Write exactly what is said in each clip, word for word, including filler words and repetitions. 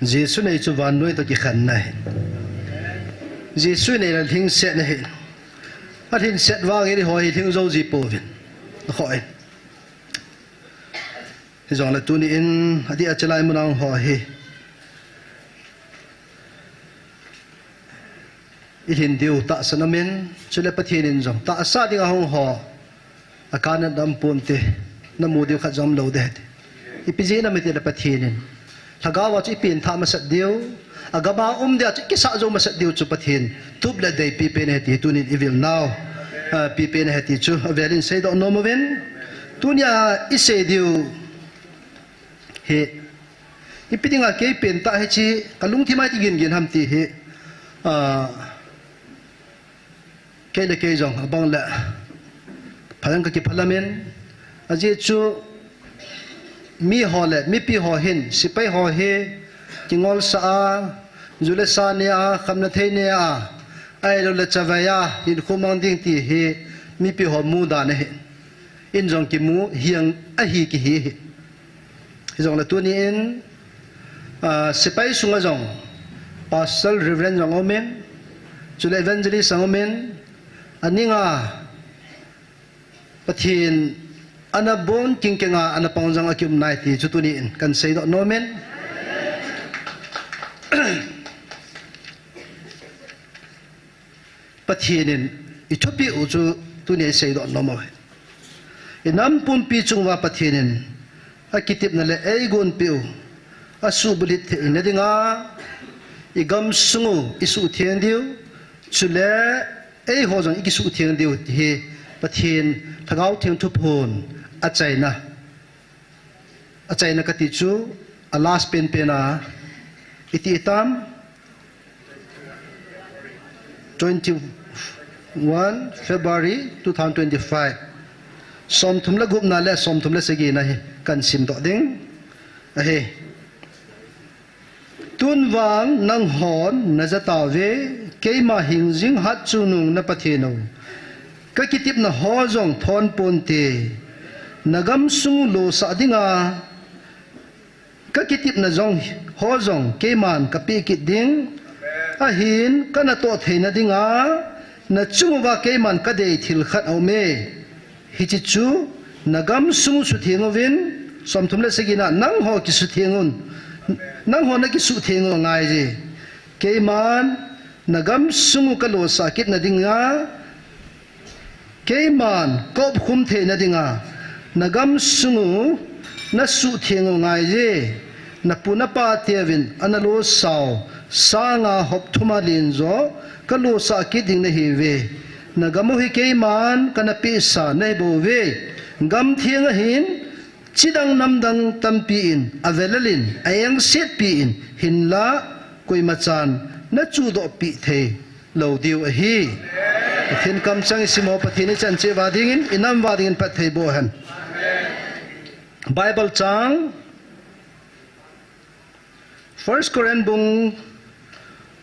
Jesu nei chu vannoi toh kikhenna ahi. Jesu nei le lhingsetna ahi. Alhingset vangin eiho hi lhing jou ji pouvin. Akhoh in. Hijongle tuni in adeh a chulai mun a hung ho hi ilhin diu tahsan aumin, chule Pathen in jong tahsa dinga hung ho, akanna dam ponte, namu diu khat jong umlou ding ahi. Ipi jeh inem itile Pathen in lhagao a chu ipenthah masat diu, agam a um dia chu ikisah jou masat diu chu Pathen tup le dei pipen ahi ti tunin ivil nau, ah, pipen ahi ti chu avelin seidoh nom uvin. Tunia isei diu hi, ipi dinga kei pentah hiche kalungthim a iti gingin ham ti hi, ah, kei le kei jong abang le phalang kakiphalam in, ajeh chu miho le mipi ho hin, sepai ho hi kingolsah a, ju le sa nei a, khamna thei nei a, ahilou le chavai a hinkho mang ding ti hi mipi ho mudan ahi. Eiin jong kimu hiang ahi kihi hi. Hijongle tuni in, ah, sepai sunga jong Pastor Reverend jong aumin, chule Evangelist jong aumin, aninga Pathen ana bon kingkenga ana pang jong akium nai ti chu tuni in kahin seidoh nom in. Pathen in ithupeh u chu tuni iseidoh nom u ahi. Inam pumpi chunguva Pathen in akitepna le eigonpeh u asuhbulhit theina dinga, igamsung u isuhtheng diu, chule eiho jong ikisuhtheng diu ti hi Pathen Lhagao Theng thuphon achaina, achaina kati chu a last penpen a iti itam, twenty-one February two thousand twenty-five. Somthum le gupna le somthum le sagina hi kahin simdoh ding ahi. Tun vang nanghon najah tauve, keima hingjing hatchungnung na Pathen u. Kakitepna ho jong thon ponte, nagamsung u losah dinga, kakitepna jong ho jong keiman kapeh kit ding. Ahin kanatoh theina dinga, nachung uva keiman kadei thil khat aume. Hiche chu nagamsung u sutheng uvin, somthum le sagina, nangho kisutheng un, nangho nakisuhtheng u angaije. Keiman nagamsung u kalosah kitna dinga, keiman kaopkhum theina dinga, nagamsung u nasuhtheng u angaije. Napu napa teuvin analosau sanga hop thum a lenjo kalosah kit ding nahiuve. Nagam u hi keiman kanapehsa nahibouve. Gamtheng ahin, chidang namdang tampi in avelel in aengsetpi in, hinla koimachan nachuhdohpeh theilou diu ahi. Pathen kamchang isim ho Pathen ichan cheh uva dingin, inam uva dingin phatthei boh hen. Bible chang, First Corinth bung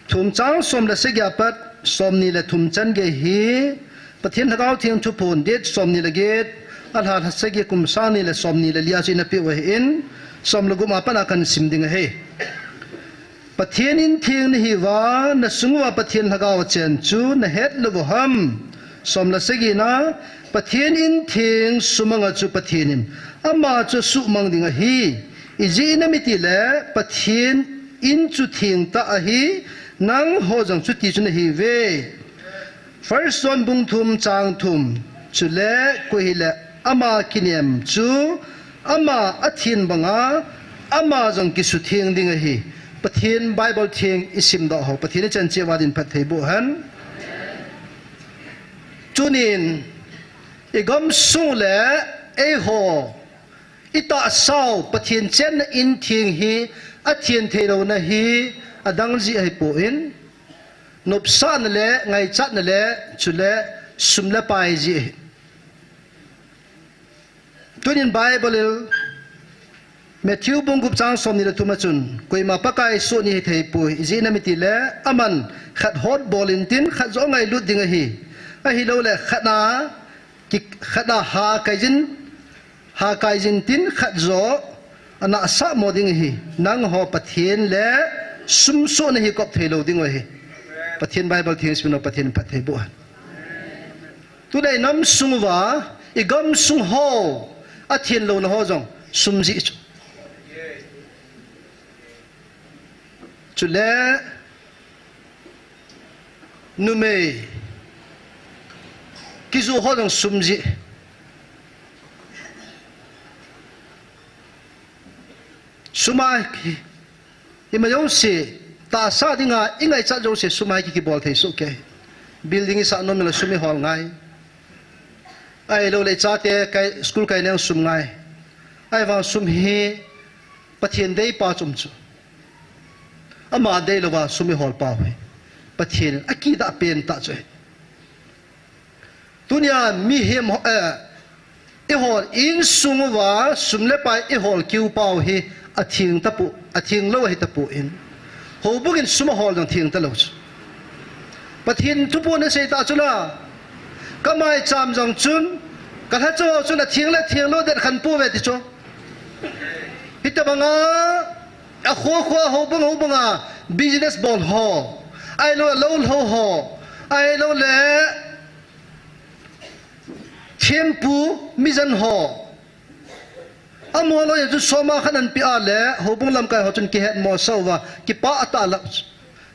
thum chang som le sagi apat somni le thum chan gei hi, Pathen Lhagao Theng thuphon date somni le get, alha lha sagi kum sang ni le somni le li a chu eina peh u ahin, som le gup a pat a kahin sim ding ahi. Pathen in theng nahiuva, nasung uva Pathen Lhagao achen chu nahet lou u ham? Som le sagina, Pathen in theng sumanga chu Pathen in ama chu asuhmang ding ahi. Ijeh inem itile Pathen in chu thengtah ahi, nangho jong chuti chu nahiuve. First John bung thum chang thum, chule koi hile ama kinem chu ama athen banga ama jong kisutheng ding ahi. Pathen Bible theng isimdoh ho Pathen ichan cheh uva din phatthei boh hen. Tunin igamsung le eiho itahsau Pathen chenna in theng hi athen theilouna hi adang jeh ahipoi, nopsahna le ngaichatna le chule sum le pai jeh ahi. Tunin Bible in Matthew bung gup chang somni le thum a chun, koima Pakai soh ni hitheipoi, ijeh inem itile aman khat hotbol intin khat joh angailut ding ahi. Ahilouleh khat a ki, khat a hakaijin, hakaijin tin khat joh Ana sah mo ding hi, nangho Pathen le sum soh nahi kop thei lou ding u hi. Pathen Bible theng sim no Pathen phatthei boh hen. Tulai nam sung uva, i gam sung ho, a thenlouna ho jong sum jeh chu. Chule, numei kijoh ho jong sum jeh. Sum a ki, ima jouse, tahsa dinga i ngaichat jouse sum a ki, kibol thei soh kei. Building i sah nom le sum i hol ngai. Ahilou le chate kai, school kai neng sum ngai. Ahivang sum hi Pathen deipa chu um chu. Ama deilouva sum i hol pau hi Pathen a kidah pen tah chu hi. Tunia mihem ho, eh, i hol insung uva sum le pai i hol kiu pau hi a theng tapu, a theng lou ahi tapon. Houbung in sum a hol jong theng talou chu. Pathen thupu na sei ta chu la. Ka maicham jong chun, ka lhacha ho chun a theng le theng lou det khan pou ve ti chu. Hitabanga, a kho kho, houbung houbung a business bol ho, ahilou le lou lhou ho, ahilou le thempu mijen ho. Amaho loi a chu soma khat an pe a le, houbung lamkai ho chun kihet mo sah uva, kipah tah a la.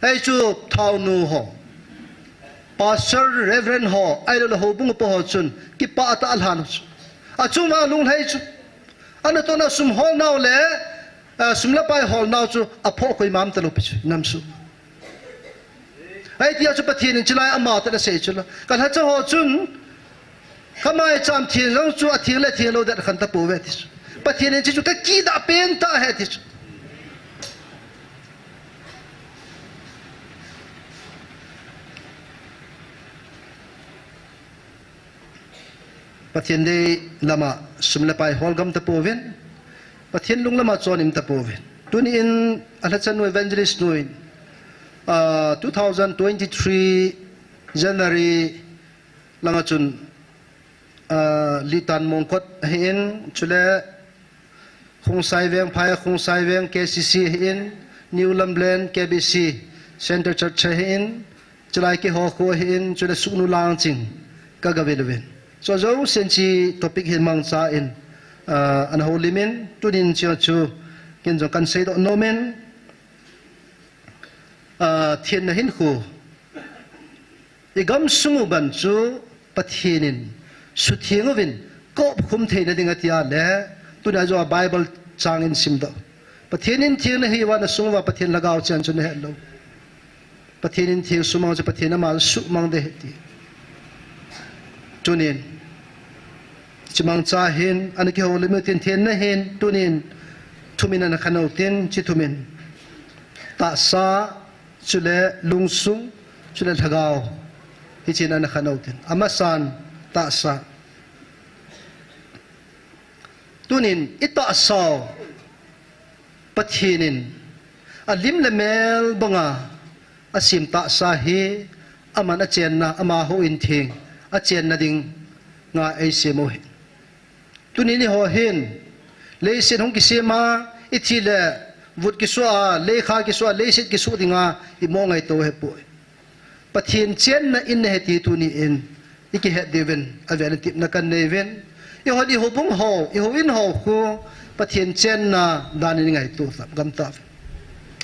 Hei chu thaonu ho, pastor, reverend ho, ahilou le houbung upa ho chun kipah tah a lhan u chu. A chunga lunglhai chu. Ana tona sum holnau le, eh, sum le pai holnau chu aphoh koima um talou pi chu, nam sung. Ahi tia chu Pathen in chulai ama tah in asei chu la. Ka lhacha ho chun, ka maicham theng jong chu a theng le theng lou det khan tapou ve ti chu. Pathen in chi chu ka kidah pen tah ahi ti chu. Pathen dei lama sum le pai hol gam tapouvin, Pathen lung lama chon im tapouvin. Tuni in a lhacha nu evangelist nu in, ah, two thousand twenty-three January langa chun, ah, Litan Mongkot ahin, chule Khongsai Veng, Phai Khongsai Veng, K C C ahin, New Lamlen, K B C, Center Church ahin, chulai keiho khu ahin, chule Sugnu Langching, ka gavil uvin. Chu jouse in chi topic hin mangcha in, ah, ana houlimin, tunin chia chu, ken jong kan seidoh nomin, ah, thenna hinkho, i gam sung u ban chu Pathen in sutheng uvin, ka opkhum theina ding atia le, tuna joh a Bible chang in simdoh. Pathen in theng nahi uva na sung uva Pathen lhagao chen chu nahet lou. Pathen in theng sumang chu Pathen ama suhmang ding ahi ti. Tunin, chimangcha hin, ana kihoulim utin thenna hin, tunin, thumin ana khan utin, chi thumin. Tahsa, chule lungsung, chule lhagao. Hichin ana khan utin. Amasan tahsa. Tunin i tahsa u Pathen in alim le mel banga asem tahsa hi aman achenna, ama houin theng achenna dinga eisem u ahi. Tunin eiho hin, leiset hung kisem a, i thi le vut kisoh a, leikha kisoh a, leiset kisoh dinga i mo ngaito u ahipoi. Pathen chenna in nahi ti tuni in, i kihet diuvin, avel in tepna kan nei uvin. Eiho, i houbung ho, i houin ho khu, Pathen chenna dan in i ngaito u tam, gam tauve.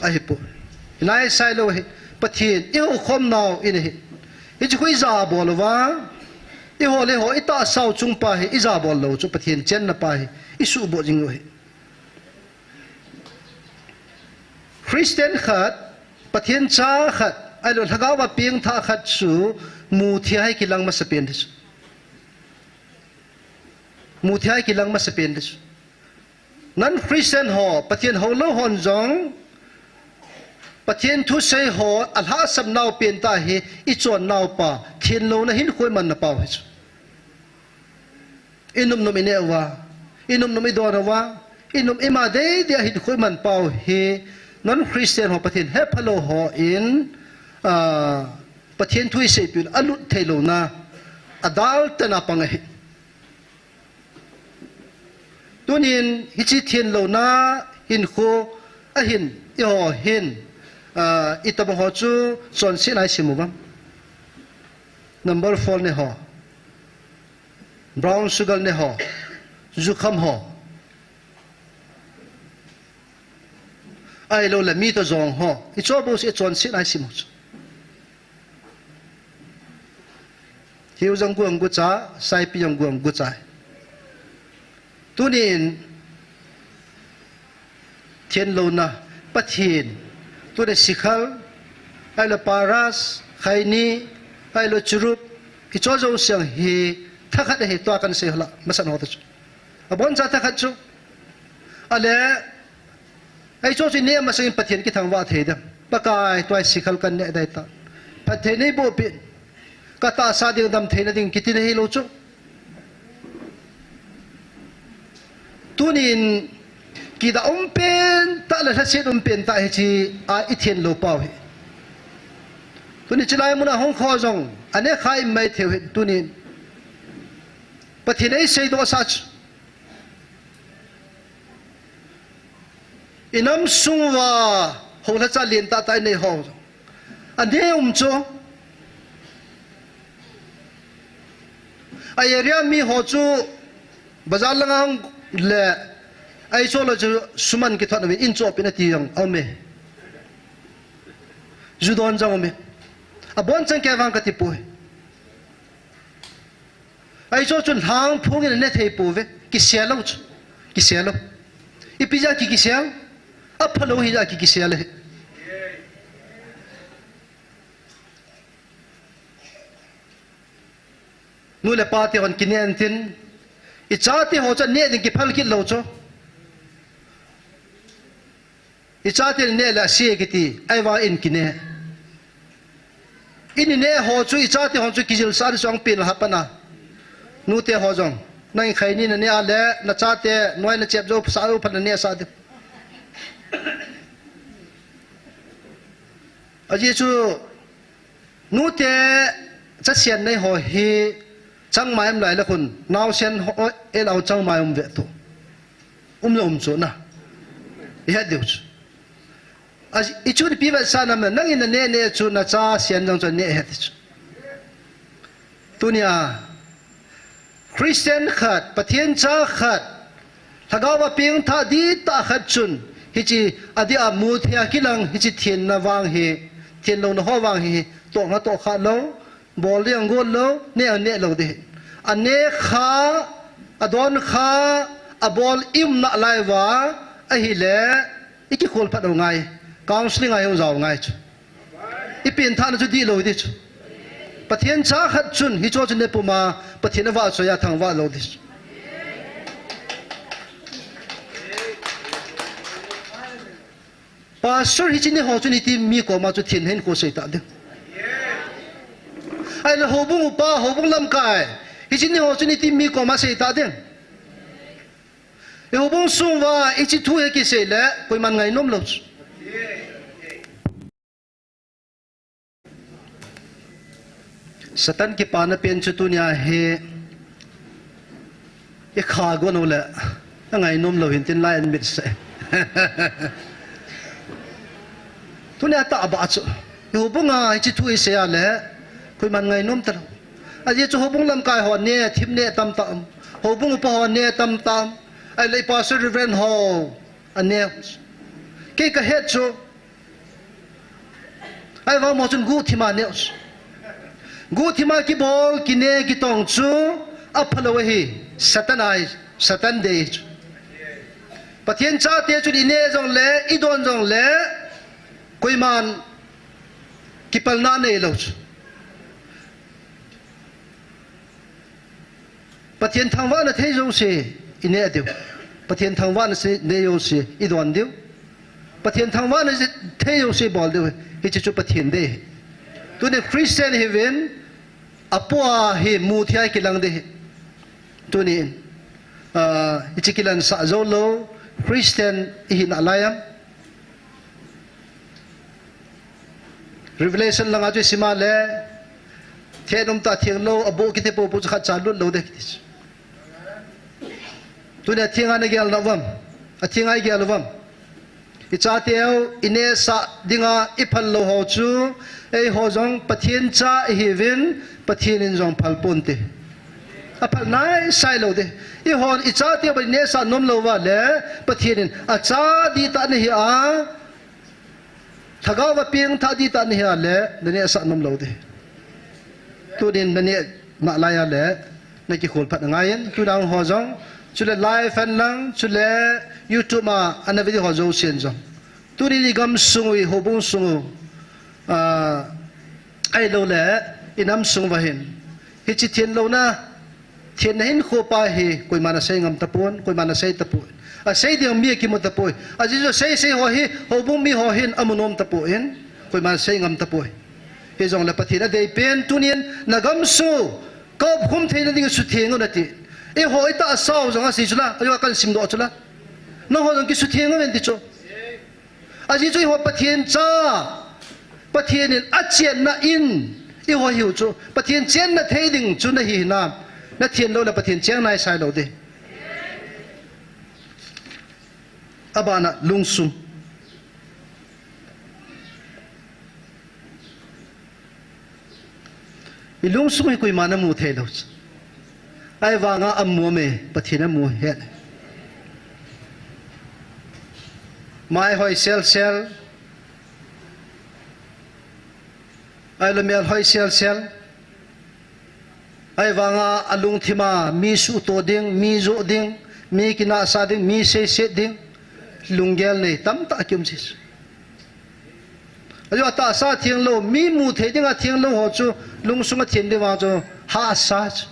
Ahipoi. Hilai sailou hi, Pathen, i houkhomnau in ahi. Hichu khu i jabol uva, eiho le eiho, i tahsa u chung pa hi, i jabol lou chu, Pathen chenna pa hi, i suhboh jing u ahi. Christian khat, Pathen cha khat, ahilou lhagao a pengthah khat chu, muthei a kilang masapen ding chu. Muthei a kilang masapen ding chu. Non-Christian ho, Pathen houlou hon jong, Pathen thusei ho, alhahsamnau pentah hi, i chonnau pa, thenlouna hinkho i manna pau hi chu. I nopnop i neh uva, i nopnop i don uva, i nop ima deidei a hinkho i man pau hi, non-Christian ho Pathen hephalou hon, ah, Pathen thu i seipeh u alut theilouna, adaltena pang ahi. Tunin hiche thenlouna hinkho ahin, eiho hin, ah, itobang ho chu chonsetna isim uvam? Number four ne ho, brown sugar ne ho, jukham ho, ahilouleh mi toh jong ho, hicho bouseh chonsetna isim u chu. Hiu jong guang gucha, saipi jong guang gucha. Tunin thenlouna, Pathen, tunin sikhal, ahilou paras, khaini, ahilou churup, hicho jouse hi thakhat ahi, tua kahin sei ho la, masang ho toh chu. Aboncha thakhat chu. Ahile, hicho chu ineh masangin Pathen kithangvah thei dem? Pakai, tua hi sikhal kahin neh ding ahitai. Phatthei neiboh peh in. Katahsa ding, damtheina ding kiti na hilou chu. Tunin kidah um pentah le lhaset um pentah hiche a ithenlou pau hi. Tuni chulai muna hung kho jong anekha imaithei u hin tunin. Pathen in eiseidoh sah chu. Inam sung uva houlhacha lentah tah inei ho jong aneh um chu. A area mi ho chu bazar langa hung le, ahi chu lou chu suman kithot uvin, in chohpeh in ati jong aume. Ju don jong aume. Abonchan kei vang kati poi. Ahi chu chun lhang phung in ane thei pouve. Kisel lou chu. Kisel lou. Ipi jeh a ki, kisel? Aphalou hi jeh a ki, kisel ahi. Nu le pa te hon kinen tin, ichate ho chu neh ding kiphal kit lou chu. Ichate neh le ase kiti, ahivang in kine. In ineh ho chu, ichate ho chu kijilsah ding chu ahung pen lhah pan a. Nute ho jong, nang khaini naneh a le, nachate, noi nachep jou sah jou phat naneh sah ding. Ajeh chu, nute chasian nei ho hi changmai um lai le khun, naosen ho el au changmai um ve tu. Um le um chu na. Ihet diu chu. A, ichu ipi vetsahna ham, nangin naneh neh chu nachasian jong chu aneh ahi ti chu. Tunia, Christian khat, Pathen cha khat, Lhagao a pengthah dihtah khat chun, hiche adeh a muthei a kilang, hiche thenna vang hi, thenlouna ho vang hi, tohngah tohkhah lou, bol ding agot lou, neh aneh lou ding. Aneh kha, adon kha, abol i um nalai uva, ahile, ikikhol phat u ngai, counseling a ihung jao ngai chu. Ipengthahna chu dihlou ding chu. Pathen cha khat chun hicho chu neh puma, Pathen avahchoi a thangvah lou ding chu. Pastor hiche neh ho chun iti mi koma chu thenna hinkho sei tah ding. Ahile houbung upa, houbung lamkai, hiche neh ho chun iti mi koma sei tah ding. Houbung sung uva hiche thu hi kisei le, koiman ngainom lou chu. Satan kipana pen chu tunia hi, ikha gon u le, angainom lou hin tin lai an mit se. Tunia tahbeh chu, houbung a hiche thu isei a le, koiman ngainom talou. Ajeh chu houbung lamkai ho neh, thim neh tamtah um. Houbung upa ho neh tamtah um. Ahile pastor reverend ho aneh. Kei kahet chu, ahivang mo chun guhthima neh u chu. Guhthima kibol, kine, kitong chu aphalou ahi, Satan ahi, Satan dei chu. Pathen chate chun ineh jongle, idon jongle, koiman kipalna neilou chu. Pathen thangvahna thei jouse ineh diu. Pathen thangvahna se, nei jouse idon diu. Pathen thangvahna se, thei jouse ibol diu. Hiche chu Pathen dei. Tunin Christian ihiuvin, apo a hi muthei a kilang ding ahi. Tunin, ah, hiche kilansah jou lou Christian ihi nalai am? Revelation langa chu isim a le, thenum tah thenglou, aboh kiti popo chu khatcha lut lou ding kiti chu. Tuni a thenga na gel na uvam. A thenga i gel uvam. I chateu, i nehsah dinga i phal lou ho chu, eiho jong Pathen cha i hiuvin, Pathen in jong phal ponte. A phal nai sai lou de. Eihon i chateu ba i nehsah nom lou va le, Pathen in a cha dihtah na hi a, Lhagao va pengthah dihtah na hi a le, na nehsah nom lou de. Tunin na neh nalai a le, na kikhol phat angaiyin, tuna ho jong, chule live hen lang, chule YouTube a, ana video ho jousen jong. Tunin i gamsung u, i houbung sung u, ah, ahilou le, i nam sung u va hin. Hiche thenlouna, Thenna hinkho pa hi, koiman asei ngam tapon, koiman asei tapon. Asei ding mi akimu tapoi. Ajeh chu asei sei ho hi, houbung mi ho hin amu nom tapon, koiman asei ngam tapoi. Hijongle Pathen adeipen tunin, na gamsung u, ka opkhum theina ding sutheng un ati. Eiho i tahsa u jong asei chu la, ajeh chu kan simdoh chu la. Nangho jong kisutheng un ti chu. Ajeh chu eiho Pathen cha, Pathen in achenna in, eiho hiu chu, Pathen chenna thei ding chu na hi hinam, na thenlou le Pathen cheng nai sai lou de. Abana lungsung. I lungsung hi koiman amu thei lou. Ahivanga amu me, Pathen amu het. Mai hoi sel sel. Ahilou mel hoi sel sel. Ahivanga alungthim a, mi suhto ding, mi joh ding, mi kinahsah ding, mi seiset ding. Lunggel nei tamtah kium jeh. Ajeh chu atahsa thenglou, mi mu thei dinga thenglou ho chu, lungsung a thenglou vang chu, hahsa chu.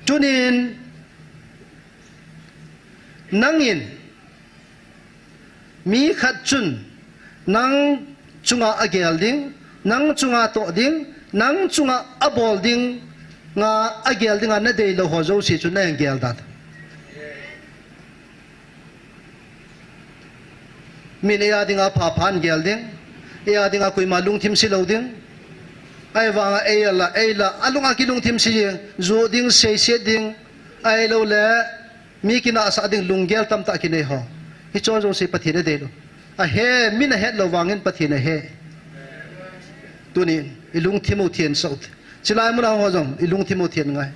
Tunin, nangin, mi khat chun, nang chunga agel ding, nang chunga toh ding, nang chunga abol ding, nga agel dinga na deilou ho jouse chu na gel dan. Min eia dinga phaphan gel ding, eia dinga koima lungthim se lou ding. Ahivanga eila, eila, alunga kilungthim se, joh ding, seiset ding, ahilou le, mi kinahsah ding lunggel tamtah kinei ho. Hicho jouse Pathen adeilou. Ahe, min ahet lou vangin Pathen ahe. Tunin, i lungthim u thensah u. Chulai muna ho jong, i lungthim u thengai.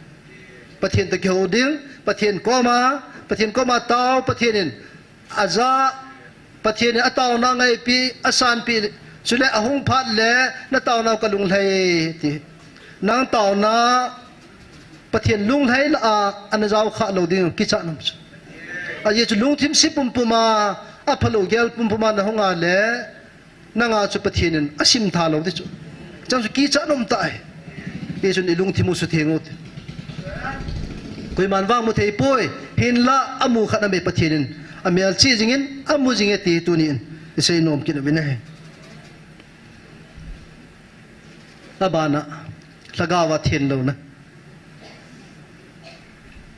Pathen toh kihou ding, Pathen koma, Pathen koma tao, Pathen in aja, Pathen in ataona ngaipi, asanpi, chule ahung phat le, na taonau kalunglhai ti. Nang taona, Pathen lunglhai lah a, ana jao kha lou ding, kichat nom chu. Ajeh chu lungthim se pumpum a, aphalou gel pumpum a na hung a le, nanga chu Pathen in asim tha lou ti chu. Chang chu kichat nom tai. Hichun i lungthim u sutheng u te. Koiman vang mu thei poi, hinlah amu khat a me Pathen in. Amelchih jingin, amu jing e ti tunin. I sei nom kit u vin ahi. Abana, lhagao a thenlouna.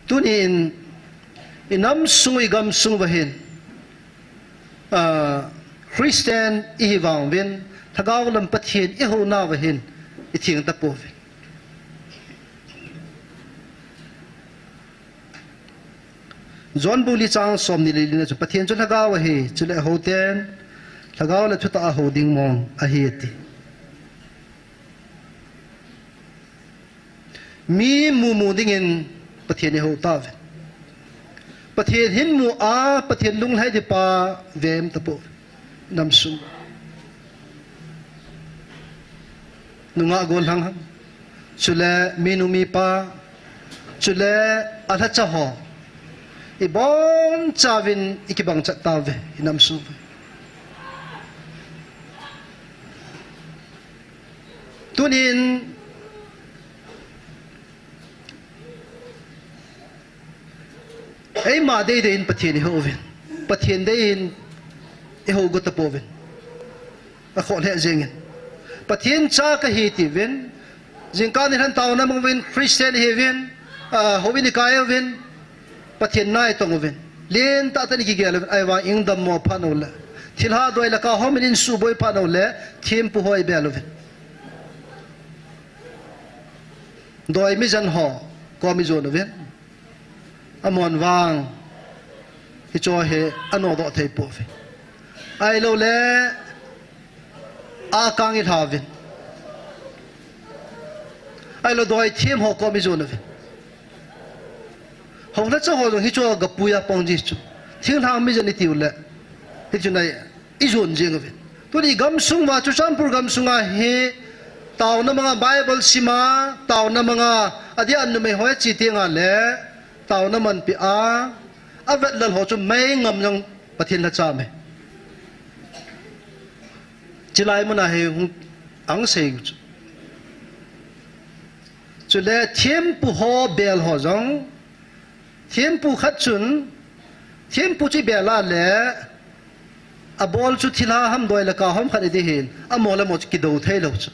Tunin, i nam sung, i gam sung uva hin, ah, Christian i hi vang uvin, lhagao lam Pathen i houna uva hin, i theng tapouvin. John bung li chang som ni le li na chu Pathen chu lhagao ahi, chule a houten, lhagao le thutah a hou ding mong ahi ati. Mi mumu dingin Pathen i hou tauve. Pathen hin mu a, Pathen lunglhai ding pa vem tapo. Nam sung. Nungah gollhang ham. Chule minu mipa. Chule alhacha ho. I bonchauvin i kibangchat tauve. I nam sung. Tunin, eima deidei in Pathen i hou uvin. Pathen dei in i hou got tapouvin. A khoh lheh jengin. Pathen cha kahi tiuvin. Jingkah nilhah taona mang uvin, Christian i hi uvin, ah, houin i kai uvin. Pathen nai tong uvin. Lentah tah in i kigel uvin, ahivang i dammo phat uleh. Thilha doi le kahom in insuboi phat uleh, thempu ho i bel uvin. Doi mijen ho. kom ijon uvin. Amahon vang hicho hi anodoh thei pouve. Ahilouleh akang ilha uvin. Ahilou doi them ho kom ijon uvin. Houlhacha ho jong hicho gapui a pang ji chu. Thinglhang mi jen iti uleh, hichu nai ijon jeng uvin. Tuni gamsung uva Churachandpur gamsunga hi taona manga Bible sima, taona manga adia numei ho achi tenga le taona manpi a, avetlal ho chu mei ngam jong Pathen lhacha me. Chilai muna hi hung angsei chu. Chule thempu ho bel ho jong, thempu khat chun, thempu chu bel a le, abol chu thilha ham doi le kahom khat idi hin, amo le mo chu kido thei lou chu.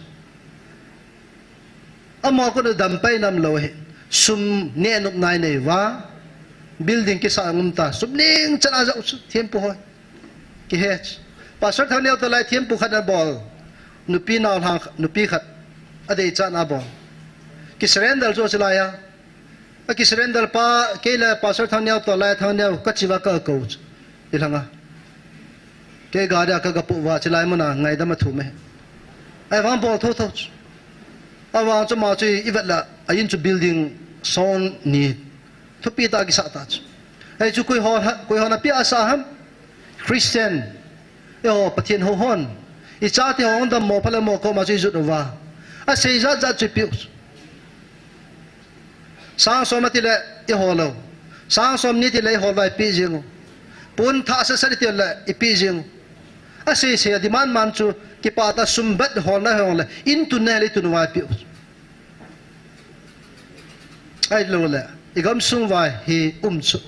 Amo kona dampai nam lou hi, sum ne nop nai nei uva, building kisa ngum ta, sum ning chan a jao chu, thempu ho. Kihe chu. Pastor Thangneo toh lai thempu khat abol. Nupi naolhang khat, nupi khat. Adei chan abol. Ki surrender chu chilai a. Aki surrender pa, kei le Pastor Thangneo toh lai Thangneo, kachi uva kakou chu. Ilanga. Kei gari a kagapo uva, chilai muna, ngaidam athum e. Ahivang bol thotho chu. Avang chu ama chu ivet le, a in chu building song ni. Thupi tah kisah ta chu. Hichu koi ho, koi hon apia sa ham. Christian. Eiho, Pathen hou hon. Ichate ho dammo phalou mo koma chu ijot uva. Asei jat jat chu ipiu. Sang som ati le ihol lou. Sang som ni ati le ihol uva ipi jing u. Pon thah sasa ati le ipi jing u. Asei sei a demand man chu kipah tah sum bet holna hong le. In tunna le tun uva ipiu. Ahilouleh, igamsung uva hi um chu.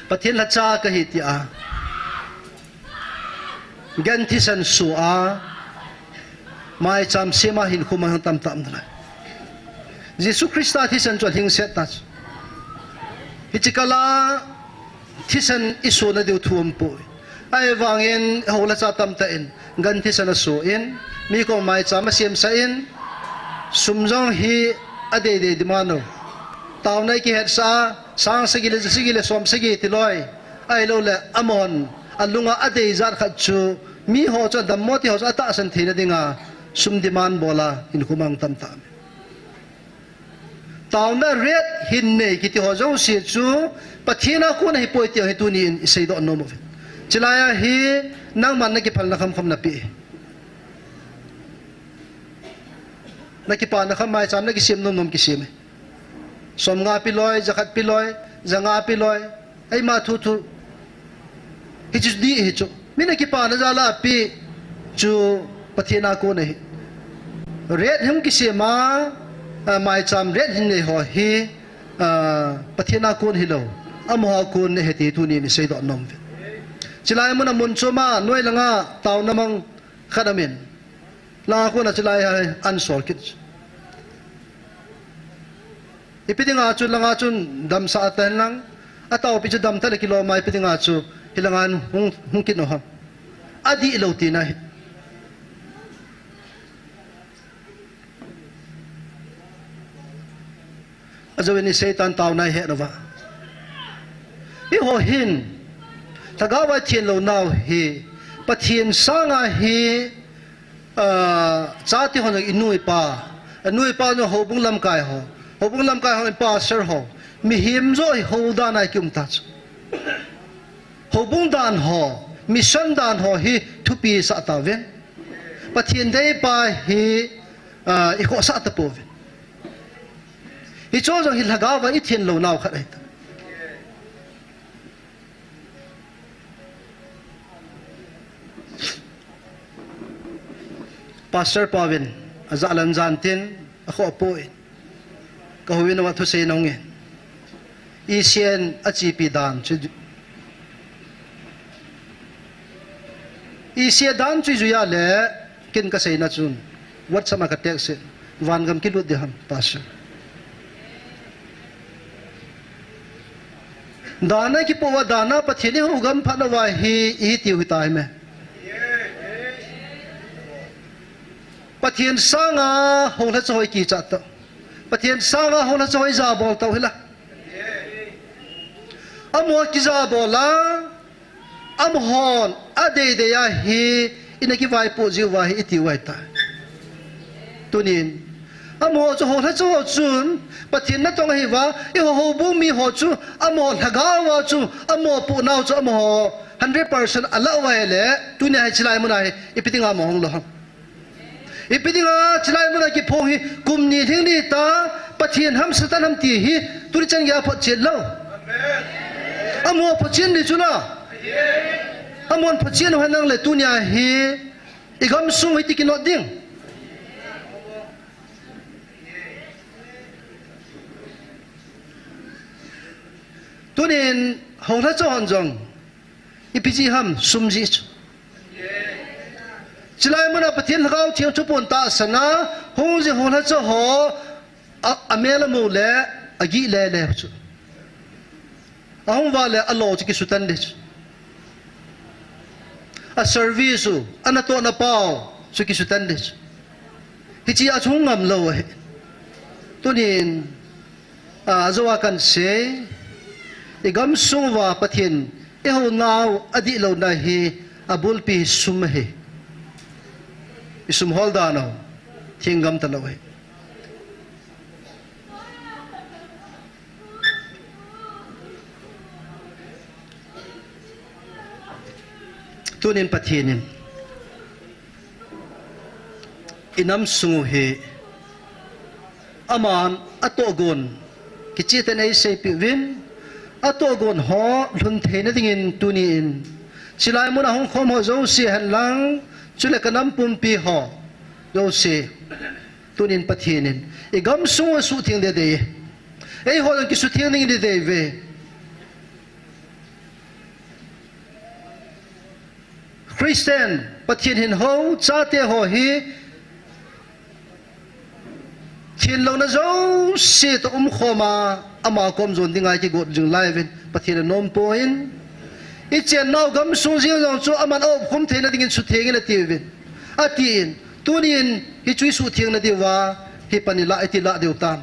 Pathen lhacha kahi tia. Gan thisan soh a. Maicham sem a hinkho mang tamtah um nalai. Jesu Christa thisan chu alhingset ta chu. Hiche kal a thisan isoh nadiu thu umpoi. Ahivangin, houlhacha tamtah in, gan thisan asoh in, mi koma maicham asemsah in, sum jong hi adeidei demand u. Taona ikihetsah a, sang sagi le, sagi le, som sagi tiloi. Ahilouleh, amahon, alunga adei jat khat chu, miho chu adammo ti ho chu atahsan theina dinga, sum demand bol a, hinkho mang tamtah. Taona rate hin nei kiti ho jouse chu Pathen a kon ahipoi ti hi tuni in iseidoh nom uve. Chulai a hi nangman nakiphalna khamkham nape. Nakipana kham maicham nakisem nom nom kisem e. Som nga pe loi, ja khat pe loi, ja nga pe loi. Eima thu thu. Hichu dih hichu. Min akipana jal a pe chu Pathen a kon ahi. Rate hung kisem a, a, maicham rate hin nei ho hi, a, Pathen a kon hilou. Amaho a kon ahi ti tuni in iseidoh nom uve. Chulai mun a mun chom a, noi langa taona mang khat amin. Langa kona chulai a hi ansol kit. Ipi dinga chu langa chun damsah atan lang, ataopi chu damtah le kilom a ipi dinga chu hilanga hung, hung kit u ham. Adih lou tina hi. Ajou in i Satan taona ihet uva. Eiho hin, lhagao a ithen lou nau hi, Pathen sanga hi, ah, chate hon i nu i pa, i nu i pa jong houbung lamkai ho, houbung lamkai ho, pastor ho, mihem jouse hi hou dan a ikium ta chu. Houbung dan ho, mission dan ho hi thupi sah tauvin. Pathen deipa hi, ah, ikhohsah tapouvin. Hicho jong hi lhagao a ithen lou nau khat ahi ta. Pastor Pauvin, ajah lam jan tin, akhoh poi. Kahouin ama thusei nahung in. Isen achipi dan chu. Isen dan chu ijui a le, ken kaseina chun. WhatsApp a ka text in. Vangam kilut ding ham, Pastor. Dana kipoh uva, dana Pathen ihou gam phat uva hi, itiu hita hi me. Pathen sanga houlhacha ho ikichat ta. Pathen sanga houlhacha ho ijabol tau hila. Amaho kijabol a, amahon adeidei a hi ina kivaipoh jiuva hi iti u ahitai. Tunin, amaho chu houlhacha ho chun Pathen natong ahiuva, eiho houbung miho chu amaho lhagao a chu, amaho pohnau chu amaho hundred percent alah uva ahile, tunia hi chilai muna hi ipi dinga amaho hung lou ham? Ipi dinga chilai muna kiphong hi kum ni lhing ni ta, Pathen ham Satan ham ti hi tuni chan geiya photchen lou. Amaho photchen ding chu na. Amahon photchen u henlang le tunia hi igamsung hiti kinot ding. Tunin houlhacha hon jong ipi jeh ham, sum jeh chu. Chilai muna Pathen Lhagao Theng thupon tahsan a hung jing houlhacha ho a, amel amu le agih lele chu. Ahung uva le alo chu kisutan ding chu. A service u, anatohna pau chu kisutan ding chu. Hichea chu hung ngam lou ahi. Tunin, a, ajou a kahin sei, igamsung uva Pathen ihounau adihlouna hi abulpi hi sum ahi. Isum hol dan u thenggam talou ahi. Tunin Pathen in inam sung u hi aman atohgon kicheh tah in eiseipeh uvin, atohgon ho lhun theina dingin tunin chilai muna hung khom ho jouse henlang, chule kanam pumpi ho jouse, tunin Pathen in igamsung u asuhtheng ding ahi. Eiho jong kisuhtheng ding idei uve. Christian, Pathen hinhou chate ho hi thenlouna jouse toh umkhom a, ama kom jon dinga ikigot jing lai uvin Pathen anom poi. Ichennau gamsung jeng jong chu aman aumkhom theina dingin suhtheng in ati uvin. Atin, tunin hichu isuhthengna diuva hi pan ilah, iti lah diu tam?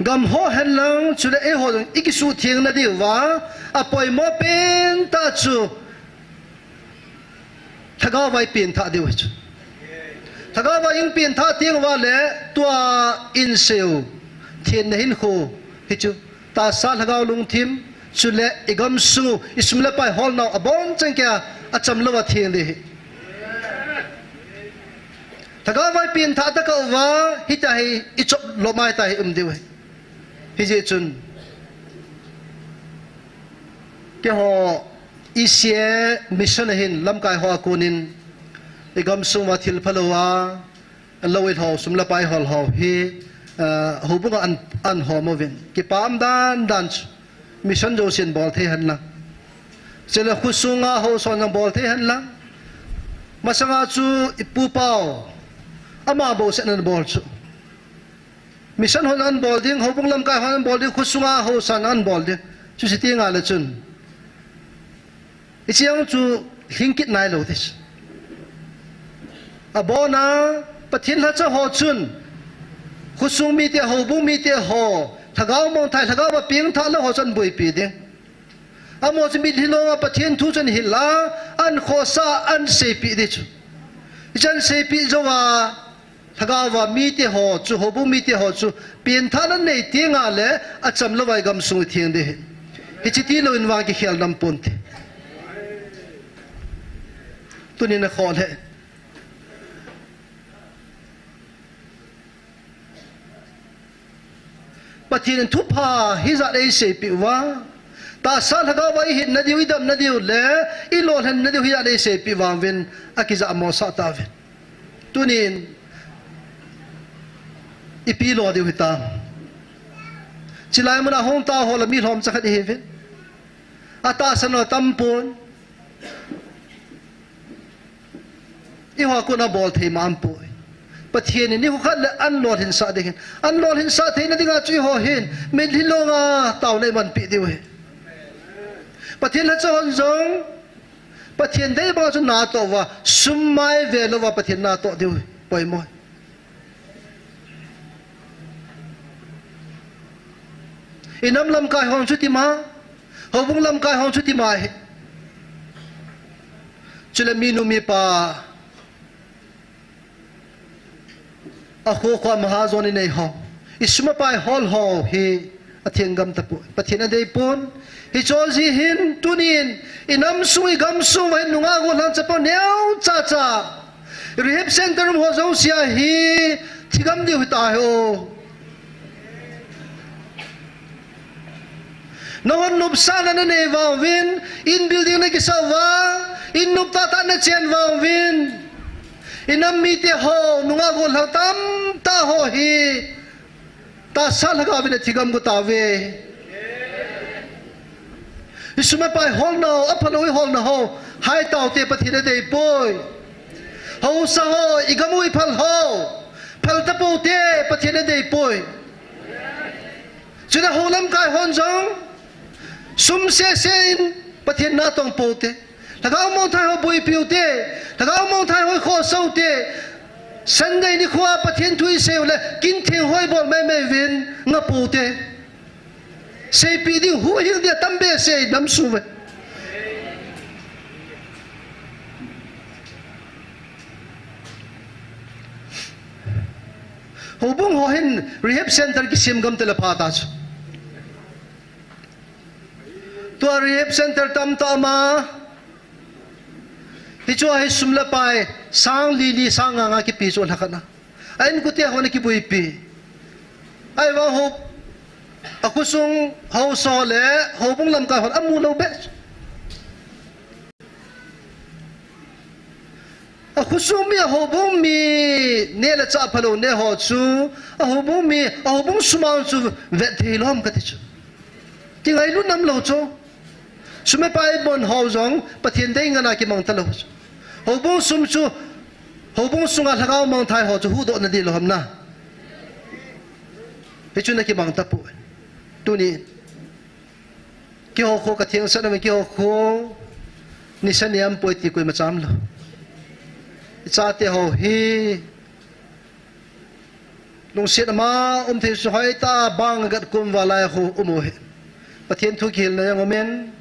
Gam ho henlang, chule eiho jong ikisuhthengna diuva apoimo pentah chu Lhagao uva ipenthah diu ahi chu. Lhagao uva ipenthah teng uva le tua insei u thenna hinkho hichu tahsa lhagao lungthim, chule igamsung u isum le pai holnau abonchan keiya achamlouva theng ding ahi. Lhagao uva ipenthah tokah uva hitia hi ichop lom a hitia hi um diu ahi. Hijeh chun keiho E C A mission a hin lamkai ho a konin igamsung uva thil phalou a lou ilhou, sum le pai hol ho hi, ah, houbung a an, an hom uvin. Kipa um dandan chu mission jousen bol thei henlang, chule khosunga housan jong bol thei henlang. Masanga chu ipu pau ama bou seh nan bol chu. Mission hon an bol ding, houbung lamkai hon an bol ding, khosunga housan an bol ding. Chuti teng le chun hiche jong chu lhing kit nailou ding. Abona Pathen lhacha ho chun khosung mite, houbung mite ho, lhagao mongthah, lhagao a pengthah lou ho chu an boipi ding. Amaho chu mitlhi longa Pathen thu chu an hil a, an khohsah a an seipeh ding chu. Hiche an seipeh jouva lhagao a mite ho chu, houbung mite ho chu penthahna nei teng le achamlouva igamsung itheng ding ahi. Hiche tilou in vang kikhel nam ponte. Tunin akhoh le Pathen in thupha hijat eiseipeh uva, tahsa lhagao uva ihinna diu, idamna diu le ilolhinna diu hijat eiseipeh uvin, akijah mosah tauvin. Tunin ipi lo diu hitam? Chilai muna hung tao ho le mi lhomcha khat ihiuvin. Atahsan ho tam pon. Eiho a kon a bol thei ma um poi. Pathen in nikho khat le an lolhinsah ding ahin. An lolhinsah theina dinga chu eiho hin mitlhi longa taona imanpeh diu ahi. Pathen lhacha hon jong Pathen dei banga chu natoh uva, sum mai ve louva Pathen natoh diu poimo. Inam lamkai hon chu tima, houbung lamkai hon chu tima hi. Chule minu mipa, akho kho mahajon inei ho, isum apai hol ho hi athenggam tapoi. Pathen adei pon. Hiche jeh hin tunin inam sung igam sung uva hin nungah gollhang chapang neocha cha, rehab center um ho jouse hi thigam diu hita hi o. Nahon nopsahna nanei vang uvin, in building nakisah uva, in nop tahtah nachen vang uvin, inam mite ho, nungah gollhang tamtah ho hi tahsa lhagao vin athigam got tauve. Isum apai holna ho, aphalou iholna ho, hai taute, Pathen adei poi. Haosa ho, igam u iphal ho, phal tapoute, Pathen adei poi. Chule hou lamkai hon jong sum sese in Pathen natong poute. Lhagao mangthai ho boipiu te, lhagao mangthai ho khosoute. Sunday nikhoa Pathen thu iseiu le kintheng ho ibol maimai uvin ngapoute. Seipeh ding huhhing dia tambehseh inam sung uve. Houbung ho hin rehab center kisem gam tale pha ta chu. Tua rehab center tamtah ma, hichea hi sum le pai sang li li sang nga nga kipe chu lhakhat na. A inkote hon akiboipi. Ahivang ho, akhosung haosa le houbung lamkai hon amu lou beh. Akhosung mi, ahoubung mi neh le chah phalou neh ho chu, ahoubung mi, ahoubung sum a chu vet thei lou ham kati chu. Kingailut nam lou chu. Sum le pai bon ho jong Pathen dei ngana kimang talou chu. Houbung sum chu, houbung sunga lhagao mangthai ho chu huhdoh nadih lou ham na. Hichu nakimang tapoi. Tuni kihou kho kathengsah nau, kihou kho nisa niam poi ti koima cham lou. Ichate ho hi lungset ama um thei chu hoitah a bang gat kum val lai khu um u hi. Pathen thu kihilna jong umin,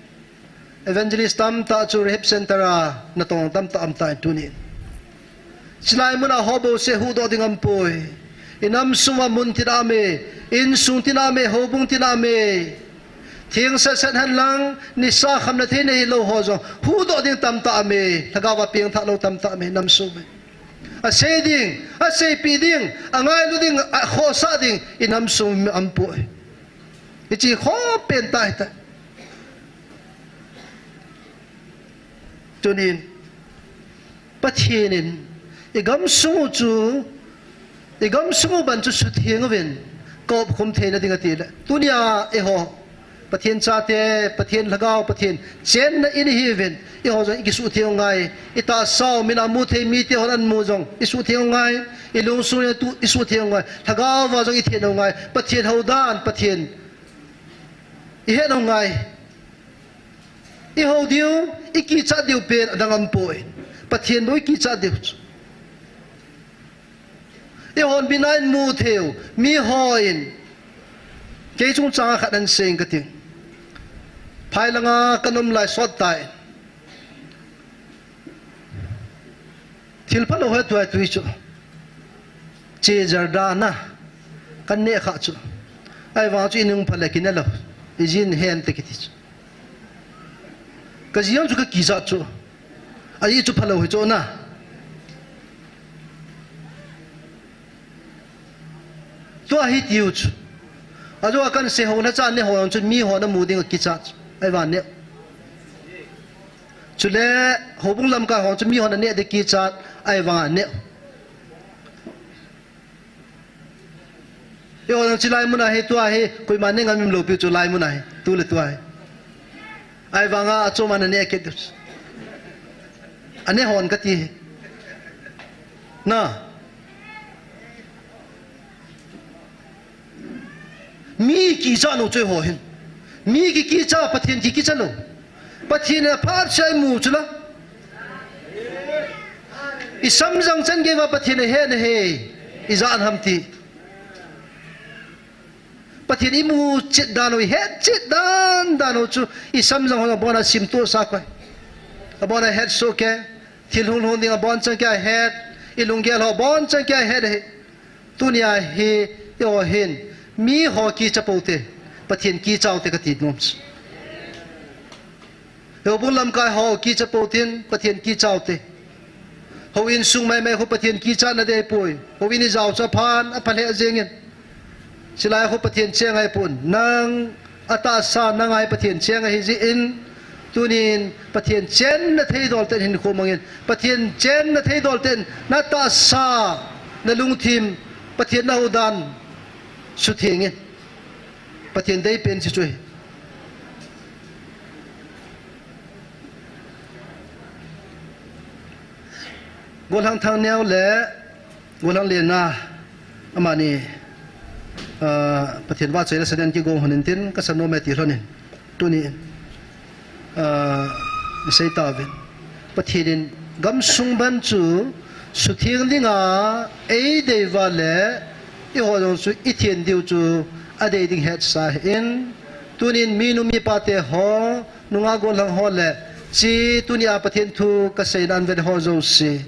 evangelist tamtah chu rehab center a natong tamtah um tan tunin. Chulai muna ho bouseh huhdoh ding aumpoi. Inam sunga mun tina me, insung tina me, houbung tina me. Theng sat sat hen lang, nisa khamna theina hilou ho jong huhdoh ding tamtah me. Lhagao va pengthah lou tamtah me, inam sung me. Asei ding, aseipeh ding, angailu ding, akhosah ding, inam sung aumpoi. Hiche khopen tah hita. Tunin, Pathen in, igam sung u chu, igam sung u ban chu sutheng uvin, kaopkhum theina ding ati le. Tunia eiho, Pathen chate, Pathen lhagao, Pathen chenna in ihiuvin, eiho jong ikisuhtheng u ngai, itahsau, mina muthei mite hon amu jong, isuhtheng u ngai, ilungsung jong tu, isuhtheng u ngai, lhagao va jong ithen u ngai, Pathen houdan, Pathen ihet u ngai. Ihou diu, ikichat diu pen adang aumpoi. Pathen bou ikichat diu chu. Eihon mina imu theiu, mihon kei chungchanga khat ahin sei kati. Phai langa kanom lai sot tai. Thil phalou hi tua tui chu. Che jarda na. Kaneh kha chu. Ahivang chu inung phale kineh lou. Ijin hen te kiti chu. Kaji jong chu kakichat chu. Ahi chu phalou hi chu na. Tua hi tiu chu. Ajou a kahin sei ho na cha neh ho chu mihon amu ding akichat chu. Ahivang neh. Chule houbung lamkai ho chu mihon aneh ding kichat. Ahivang aneh. Eiho jong chulai muna hi tua hi, koima neh ngam lou pi chu lai muna hi, tu le tua hi. Ahivanga achom a naneh kit diu. Aneh hon kati hi. Na. Mi kichat nou chu eiho hin. Mi ki, kichat, Pathen ki, kichat lou. Pathen in aphat seh a imu chu la. I samjang chan geiva Pathen ahet ahi, ijat ham ti. Pathen imu chet dan u, ihet chet dan dan u chu i samjang ho abon a simtoh sah koi. Abon a hetsoh kei, thil hung lhung ding abonchan kei ahet, i lunggel ho abonchan kei ahet ahi. Tunia hi, eiho hin, miho kicha pou te, Pathen kicha u te kati nom chu. Houbung lamkai ho kicha pou tin, Pathen kicha u te. Houin sung maimai khu Pathen kicha na dei poi. Houin ijao chu aphan, apha lheh jeng in. Chulai khu Pathen cheng ahipon. Nang atahsa nang a hi Pathen cheng ahi jeh in. Tunin Pathen chenna theidol ten hinkho mang in. Pathen chenna theidol ten na tahsa, na lungthim, Pathen na huhdan sutheng in. Pathen deipen chu chu ahi. Golhang Thangneo le Golhang Lena, amani, ah, Pathen vahchoila saden kigong hon in tin, kasa nom e ti lhon in. Tuni, ah, isei tauvin. Pathen in gamsung ban chu sutheng dinga eidei uva le, eiho jong chu ithen diu chu adei ding hetsa ahin. Tunin minu mipa te ho, nungah golhang ho le, chi tunia Pathen thu kaseina a vet ho jouse.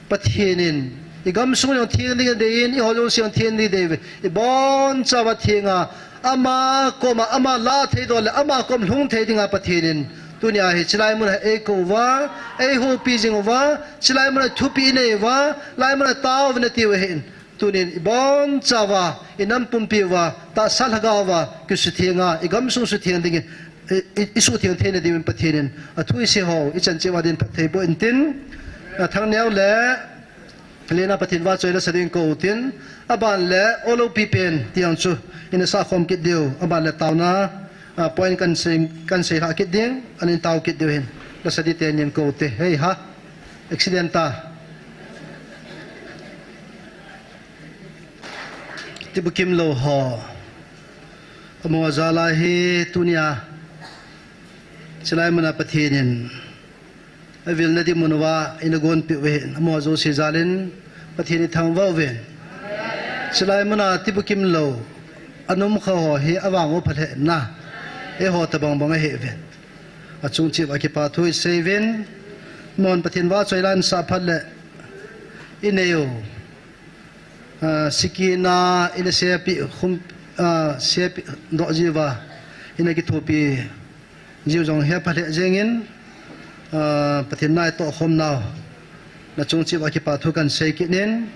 Pathen in, igamsung jong theng ding adei in, eiho jouse jong theng ding adei uve. Ibonchauva thenga, ama koma, ama lah theidol le, ama kom lhung thei dinga Pathen in. Tunia hi, chulai mun a eikou uva, eihoupi jing uva, chulai mun a thupi inei uva, lai mun a tao uvin ati u ahin. Tunin ibonchauva, inam pumpi uva, tahsa lhagao uva, kisuthenga, igamsung sutheng dingin, i, i, isutheng theina diuvin Pathen in, athu isei ho, ichan cheh uva din phatthei boh in tin, a Thangneo le, Lena Pathen vahchoila sa ding kou tin, aban le, o loupi pen, ti jong chu, ina sa khom kit diu, aban le taona, a, point kan sei, kan sei lha kit ding, anin tao kit diu hin, la sa ding te nin kou te, hei ha, accident ta. Tibukim lou ho. Amaho jal a hi tunia. Chulai mun a Pathen in. Avilna ding mun uva, ina gonpeh uve. Amaho jouse jal in Pathen ithangvah uvin. Chulai mun a tibukim lou. Anom kha ho hi avang u pha lheh na. Eiho tabang bang ahi uvin. Achung cheh uva kipa thu isei uvin. Amahon Pathen vahchoila asah phat le. Inei u. Ah, sikina, ina sepi, khum, ah, sepi, doh jiuva, ina kithopi, jiu jong hi apha lheh jeng in, ah, Pathen na itoh khom nau, nachung cheh uva kipa thu kan sei kit in,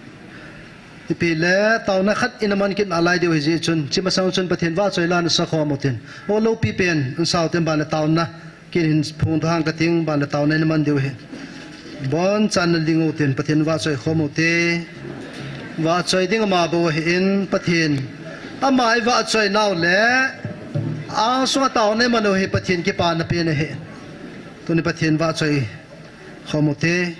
ipi le, taona khat ina man kit nalai diu ahi jeh chun, chi masang chun Pathen vahchoila nasa khom u tin, o loupi pen, nasa u tin ban le taona, Kin hin phung thang kating, ban le taona ina man diu ahi. Bonchan na ling u tin, Pathen vahchoi khom u te. Vahchoi ding ama bou ahin, Pathen. Ama ivahchoi nau le, angsunga taona iman u hi Pathen kipana pen ahi. Tuni Pathen vahchoi khom u te.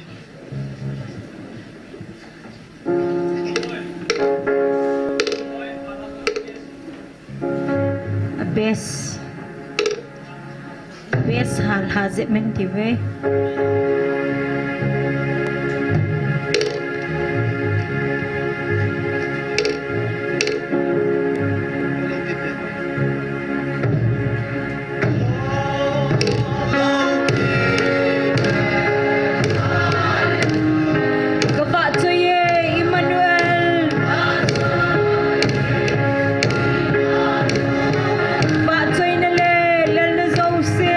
A bass. A bass hal ha jep men ti ve. Ka vahchoi e, Emmanuel. Vahchoina le lalna jouse.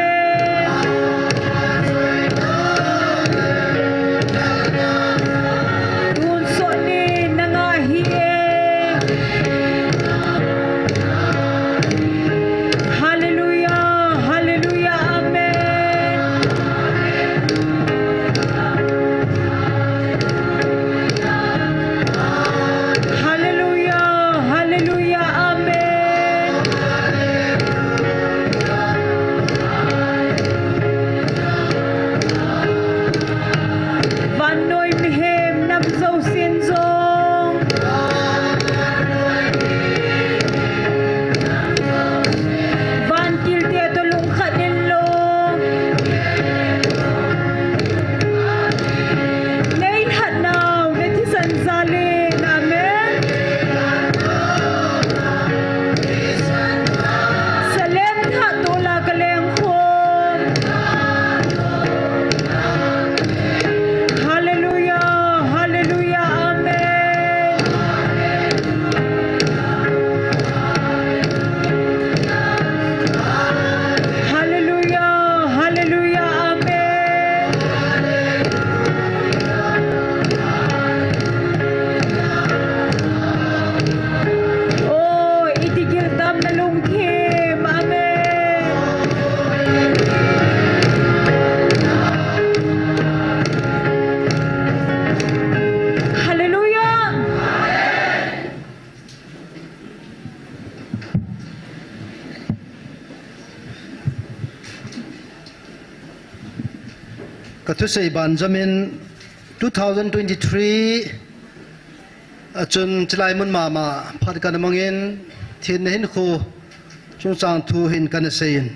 Ka thusei banjom in two thousand twenty-three a chun chilai mun mama phat kana mangin, thenna hinkho chungchang thu hin kana seiyin,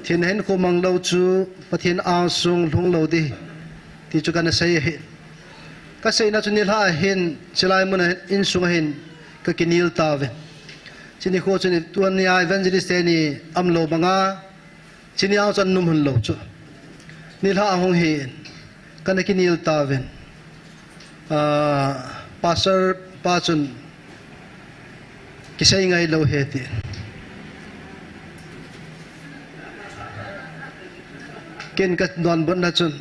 thenna hinkho mang lou chu Pathen angsung lhung lou ding ti chu kana sei ahi. Ka seina chu nilhah a hin chilai mun a insung a hin ka kinel tauvin. Chuni kho chun tunia evangelist teni umlou banga, chuni ang chun num hon lou chu. Nilhah a hung hin kana kinel tauvin. Ah, Pastor pa chun kisei ngai lou ahi ti. Ken ka donbutna chun,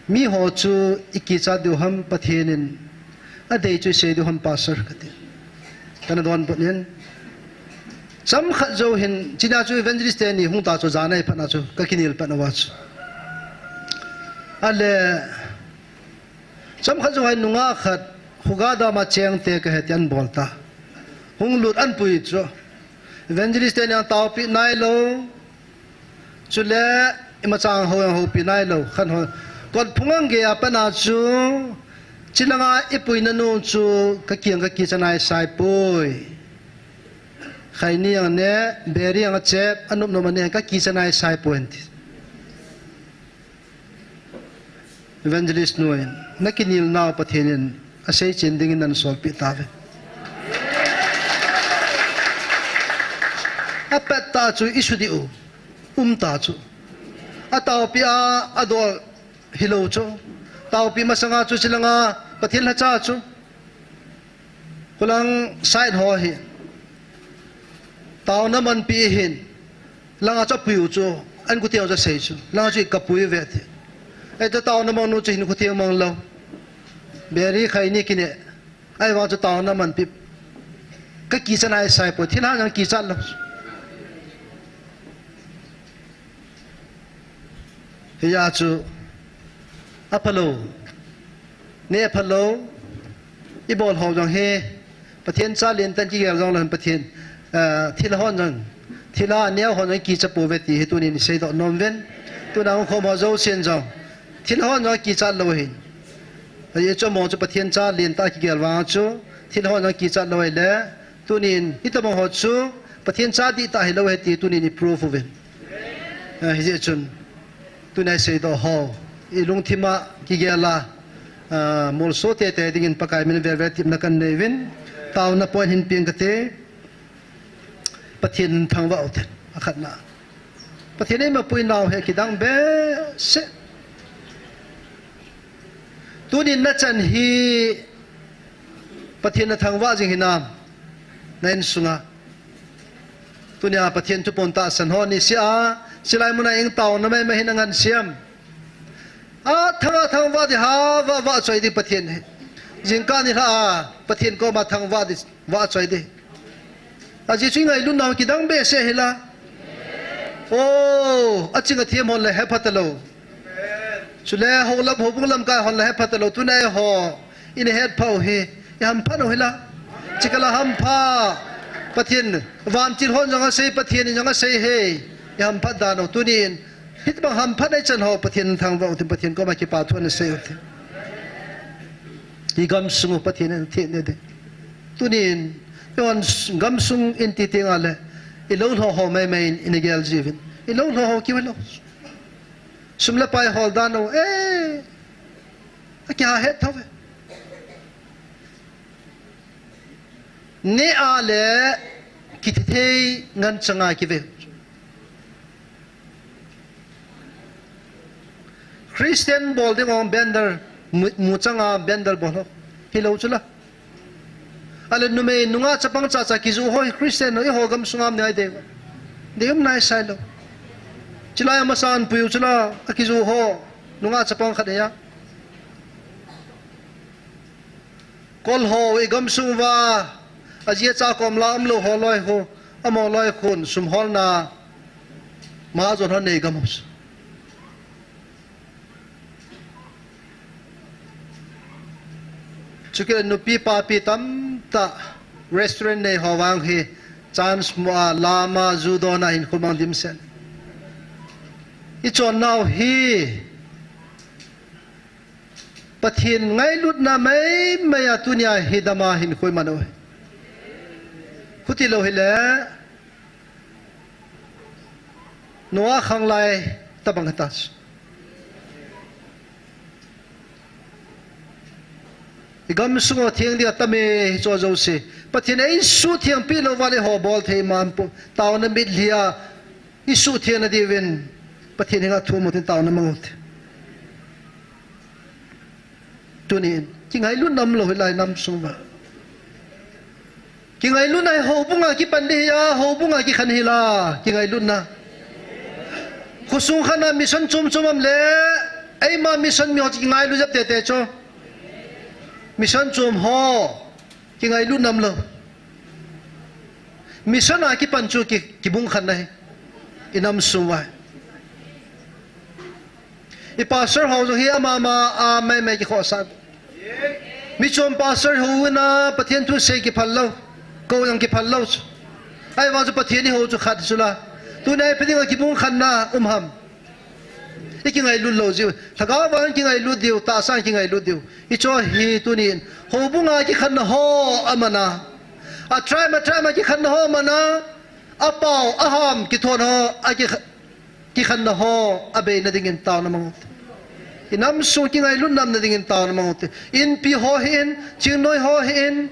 miho chu i kichat diu ham, Pathen in adei chu i sei diu ham, Pastor, kati. Kana donbut in. Chomkhat jou hin, chuna chu evangelist teni hung ta chu, jan a i phatna chu, ka kinel phat uva chu. Ale, chomkhat jou hin nungah khat, Khuga dam a cheng te kahi ti ahin bol ta. Hung lut ahin pui chu. Evangelist teni ang taopi nailou. Chule, imacha hou ang houpi nailou, khan ho. Kot phung ang gei a pat na chu, chilanga i puina nu chu, ka kiang ka kichat naisai poi. Khaini ang ne, beri ang a chep, anop nop a ne, ka kichat naisai poi ahin ti. Evangelist nu in, na kinel nau Pathen in asei chen dingin nahin solpeh tauve. Apet ta chu i su diu, um ta chu. Ataopi a, adol hilou chu. Taopi masanga chu chilanga Pathen lhacha chu. Khulang side ho hi. Taona manpi hin. Langa chu apui u chu. An kuteng chu asei chu. Langa chu ka pui ve ti. Ei ta taona mang nu chu hin kuteng mang lou. Beri khaini kine. Ahivang chu taona manpi. Ka kichat naisai poi. Thilha jong kichat lou. Hijeh a chu aphalou, neh phalou, i bol ho jong hi, Pathen cha lentah in kigel jong lou hin Pathen, eh, thilha hon jong, thilha neo hon jong kichat pouve ti hi tunin i seidoh nom uvin, tuna hung khom ho jousen jong, thilha hon jong kichat lou hin. Ajeh chu amaho chu Pathen cha lentah a kigel vang chu, thilha hon jong kichat lou ahile, tunin, hitobang ho chu Pathen cha dihtah hilou ahi ti tunin i proof uvin. Ah, hijeh chun, tuna i seidoh ho, i lungthim a kigel a, ah, molso teitei dingin Pakai min a velvel tepna kanei uvin, taona point hin peng kate, Pathen thangvah ute, akhatna. Pathen in eimapui nau hi kidang behseh. Tunin nachan hi Pathen nathangvah jing hinam, na insunga. Tunia Pathen thupon tahsan ho niseh a, chilai muna i taona maimai hi na ngansem. Athang athang vah ding, ha vah vahchoi ding Pathen hi. Jingkah nilhah a, Pathen koma thangvah ding. Vahchoi ding. Ajeh chu i ngailutna kidang behseh hila. O, aching athem hon le hepha talou. Chule holam, houbung lamkai hon le hepha talou. Tuna eiho, i na hetphah u hi, i hamphat u hila. Chikala hampha. Pathen, vantil hon jong asei, Pathen in jong asei hi. I hamphat dan u. Tunin, hitobang hamphatna i chan ho, Pathen thangvah u tin, Pathen koma kipa thu ana sei u tin. I gamsung u Pathen in theng ding. Tunin, eihon gamsung in ti teng le, i lou lhoh ho maimai in i na gel jiuvin. I lou lhoh ho kiu hilou. Sum le pai hol dan u, eh, akiha het thou ve. Neh a le kithethei ngan changa kive. Christian bol ding ong bender, mu, mu changa bender bol ho. Hilou chula. Ale numei nungah chapang chacha kijoh ho hi Christian ho, eiho gamsunga um ngai ding. Dei um naisai lou. Chilai a masan puiu chula, akijoh ho. Nungah chapang khat ahi a. Kol ho i gamsung uva, aji acha kom la umlou ho loi khu, amaho loi khun sum holna, mahajon hon nei gam ho. Chukit nupi papi tamtah restaurant nei ho vang hi chance mu a, lam a, ju don a hin khomang dimset. Ichonnau hi Pathen ngailutna maimai a tunia hi dama hin khoi mano. Khuti lou hile Noah khang lai tabang hita. I gamsung ho theng dia tame hicho jouse. Pathen in eisuhtheng pi lou vale ho bol thei man po. Taona mitlhi a isuhtheng na diuvin Pathen henga thum utin taona mang ute. Tunin, kingailut nam lou hilai nam sung va. Kingailut nai houbunga kipan di hi a, houbunga kikhan hi la, kingailutna. Khosung khat na mission chom chom am le, eima mission mi ho kingailut jep tete cho. Mission chom ho, kingailut nam lou. Mission a kipan chu ki, kibung khan na hi. I nam sung vai. I pastor ho jong hi ama ama a maimai kikhohsah. Mi chom pastor ho ina Pathen thu sei kiphal lou. Kou jong kiphal lou chu. Ahivang chu Pathen i ho chu khat chu la. Tunia ipi dinga kibung khan na um ham. I kingailut lou jiu. Lhagao vang kingailut diu, tahsa kingailut diu. Hicho hi tunin. Houbunga kikhan na ho amana. A tribe, a tribe kikhan na ho amana. Apao, aham, kithon ho, a kikha, kikhan na ho, abeina dingin taona mang ute. I nam sung kingailut nam na dingin taona mang ute. Inpi ho hi in, chingnoi ho hi in,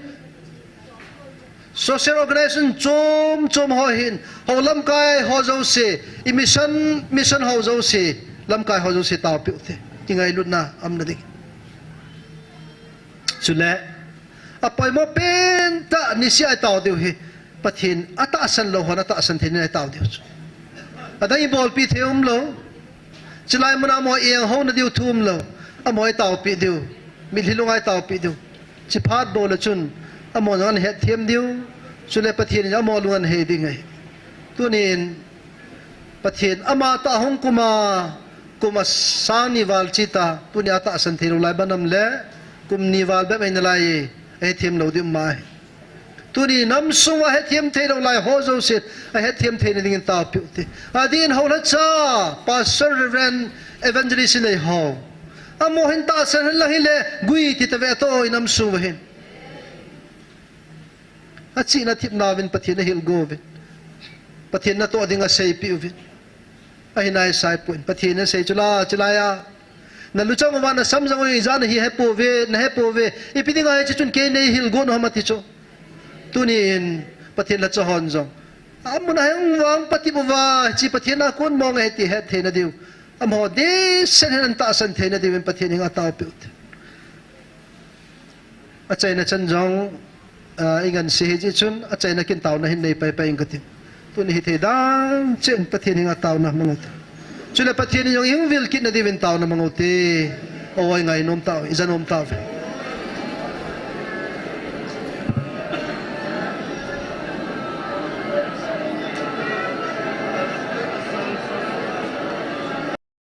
social organization chom chom ho hi in, ho lamkai ho jouse, i mission, mission ho jouse, lamkai ho jouse taopi ute. Kingailutna am na ding. Chule, apoimo pen tah niseh a i tao diu hi, Pathen atahsan lou hon atahsan thei ni a i tao diu chu. Adang i bolpi thei um lou. Chulai muna mo eng ho na diu thu um lou. Amo i taopi diu. Mitlhi lunga i taopi diu. Chiphat bou le chun, amo jong ana hetthem diu. Chule Pathen in amo lung ana hei ding ahi. Tunin, Pathen ama tah hung kum a, kum a sang ni val chita, tunia tahsan thei lou lai banam le, kum ni val bep ahi nalai, ahetthem lou ding um ahi. Tuni nam sung a hetthem thei lou lai ho jouse, ahetthem thei na dingin taopi ute. Adin ho la cha, Pastor, Reverend, Evangelist nei ho. Amo hin tahsan hen lang hile, gui ti tave to i nam sung va hin. Achihna thipna uvin Pathen ahil go uvin. Pathen natoh ding aseipi uvin. Ahi nai sai pon. Pathen in asei chu la, chulai a. Na luchang uva na samjang uva ijat na hi hepouve, na hepouve. Ipi dinga hiche chun kei nei hil go u ham ati chu. Tunin Pathen la cha hon jong. Amun a hung vang pati uva, hiche Pathen a kon mong ahi ti het thei na diu. Amaho dehset hin ana tahsan thei na diuvin Pathen henga taopi ute. Achaina chan jong, ah, i ngansi hi jeh chun, achaina kin taona hin nei pai pai ing kati. Tuni hithei dan chen Pathen henga taona mang ute. Chule Pathen in jong i hung vil kit na diuvin taona mang ute. O, i ngai nom tau, i ja nom tau.